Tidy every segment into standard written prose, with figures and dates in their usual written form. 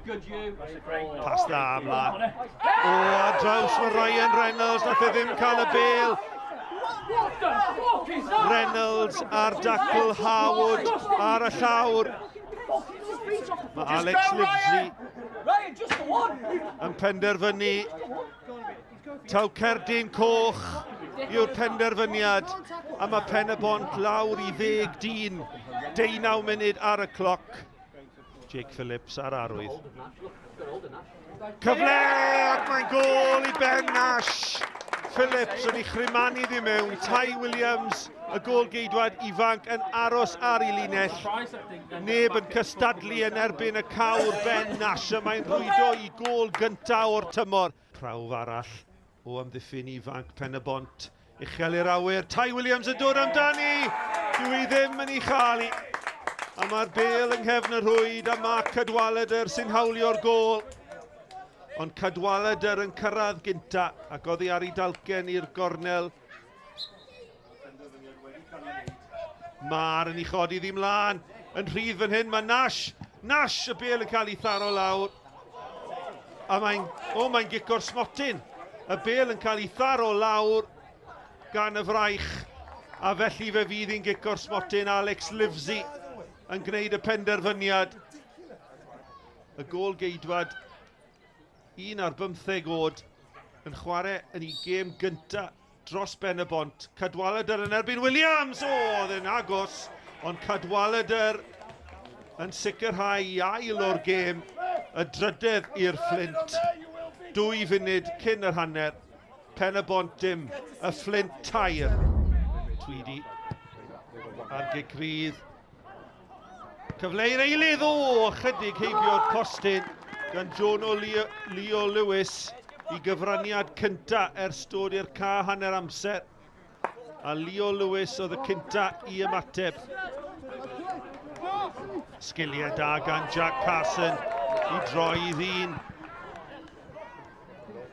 Pas dda ymlaen. O, a draws mae Ryan Reynolds, nath e ddim cael y bel. Reynolds ar dacl Harwood ar y llawr. Mae Alex Livesey yn penderfynu taw cerdyn coch yw'r penderfyniad a mae Pen y Bont lawr i ddeg dyn, deunaw munud ar y cloc. Jake Phillips ar arwydd. Cyfle ac mae'n gôl i Ben Nash. Phillips yn ei chrymanu ddi mewn. Ty Williams, y gôl geidwad ifanc, yn aros ar ei linell. Neb yn cystadlu yn erbyn y cawr Ben Nash y mae'n rhwydo i gôl gyntaf o'r tymor. Prawf arall o amddiffyn ifanc Pen-y-bont. Uchel i'r awyr, Ty Williams yn dod amdani! Dyw hi ddim yn ei chael hi. A mae'r bêl yng nghefn y rhwyd a Mark Cadwaladr sy'n hawlio'r gôl. Ond Cadwaladr yn cyrraedd gynta ac oddi ar ei dalcen i'r gornel. Mae'r yn ei chodi ddim lan. Yn rhydd fan hyn mae Nash. Nash, y bêl yn cael ei tharo lawr. A mae'n, o, mae'n gico'r smotyn. Y bêl yn cael ei tharo lawr gan y fraich. A felly fe fydd hi'n gico'r smotyn. Alex Livesey yn gwneud y penderfyniad. Y gôl geidwad un ar bymtheg oed yn chwarae yn ei gêm gyntaf dros ben y bont. Cadwaladr yn erbyn Williams! O, oedd e'n agos, ond Cadwaladr yn sicrhau i ail o'r gêm, y drydedd i'r Fflint. Dwy funud cyn yr hanner, Pen y Bont dim, y Fflint tair. Tweedy ar gic rydd. Cyfle i'r eilydd, o, ychydig heibio'r postyn gan Jono Leo, Leo Lewis i gyfraniad cynta ers dod i'r ca hanner amser. A Leo Lewis oedd y cynta i ymateb. Sgiliau da gan Jack Carson i droi i ddyn.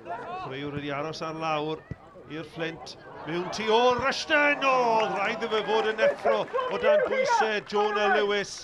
Chwaraewr wedi aros ar lawr i'r Fflint. Mewn tu ôl, Rushton! O, oh, rhaid iddo fe fod yn effro o dan bwysau Jonah Lewis.